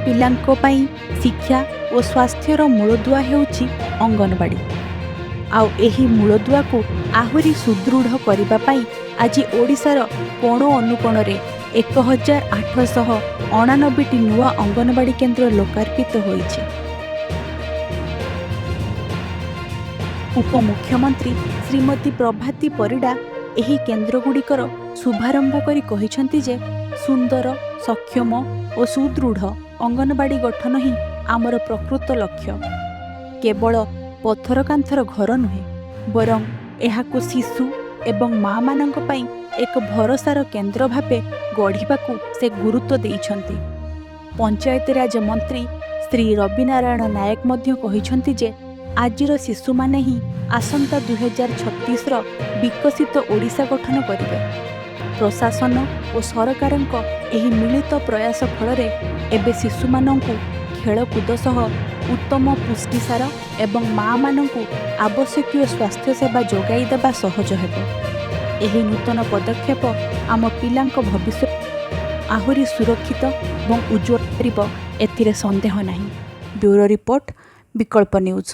ପିଲାଙ୍କ ପାଇଁ ଶିକ୍ଷା ଓ ସ୍ୱାସ୍ଥ୍ୟର ମୂଳଦୁଆ ହେଉଛି ଅଙ୍ଗନବାଡ଼ି। ଆଉ ଏହି ମୂଳଦୁଆକୁ ଆହୁରି ସୁଦୃଢ଼ କରିବା ପାଇଁ ଆଜି ଓଡ଼ିଶାର କୋଣ ଅନୁକୋଣରେ 1889ଟି ନୂଆ ଅଙ୍ଗନବାଡ଼ି କେନ୍ଦ୍ର ଲୋକାର୍ପିତ ହୋଇଛି। ଉପମୁଖ୍ୟମନ୍ତ୍ରୀ ଶ୍ରୀମତୀ ପ୍ରଭାତୀ ପରିଡ଼ା ଏହି କେନ୍ଦ୍ରଗୁଡ଼ିକର ଶୁଭାରମ୍ଭ କରି କହିଛନ୍ତି ଯେ ସୁନ୍ଦର, ସକ୍ଷମ ଓ ସୁଦୃଢ଼ ଅଙ୍ଗନବାଡ଼ି ଗଠନ ହିଁ ଆମର ପ୍ରକୃତ ଲକ୍ଷ୍ୟ। କେବଳ ପଥର କାନ୍ଥର ଘର ନୁହେଁ, ବରଂ ଏହାକୁ ଶିଶୁ ଏବଂ ମାଆମାନଙ୍କ ପାଇଁ ଏକ ଭରସାର କେନ୍ଦ୍ର ଭାବେ ଗଢ଼ିବାକୁ ସେ ଗୁରୁତ୍ୱ ଦେଇଛନ୍ତି। ପଞ୍ଚାୟତିରାଜ ମନ୍ତ୍ରୀ ଶ୍ରୀ ରବିନାରାୟଣ ନାୟକ ମଧ୍ୟ କହିଛନ୍ତି ଯେ ଆଜିର ଶିଶୁମାନେ ହିଁ ଆସନ୍ତା 2036ର ବିକଶିତ ଓଡ଼ିଶା ଗଠନ କରିବେ। ପ୍ରଶାସନ ଓ ସରକାରଙ୍କ ଏହି ମିଳିତ ପ୍ରୟାସ ଫଳରେ ଏବେ ଶିଶୁମାନଙ୍କୁ ଖେଳକୁଦ ସହ ଉତ୍ତମ ପୁଷ୍ଟିସାର ଏବଂ ମାଆମାନଙ୍କୁ ଆବଶ୍ୟକୀୟ ସ୍ୱାସ୍ଥ୍ୟସେବା ଯୋଗାଇ ଦେବା ସହଜ ହେବ। ଏହି ନୂତନ ପଦକ୍ଷେପ ଆମ ପିଲାଙ୍କ ଭବିଷ୍ୟତ ଆହୁରି ସୁରକ୍ଷିତ ଏବଂ ଉଜ୍ଜ୍ୱଳ କରିବ, ଏଥିରେ ସନ୍ଦେହ ନାହିଁ। ବ୍ୟୁରୋ ରିପୋର୍ଟ, ବିକଳ୍ପ ନ୍ୟୁଜ୍।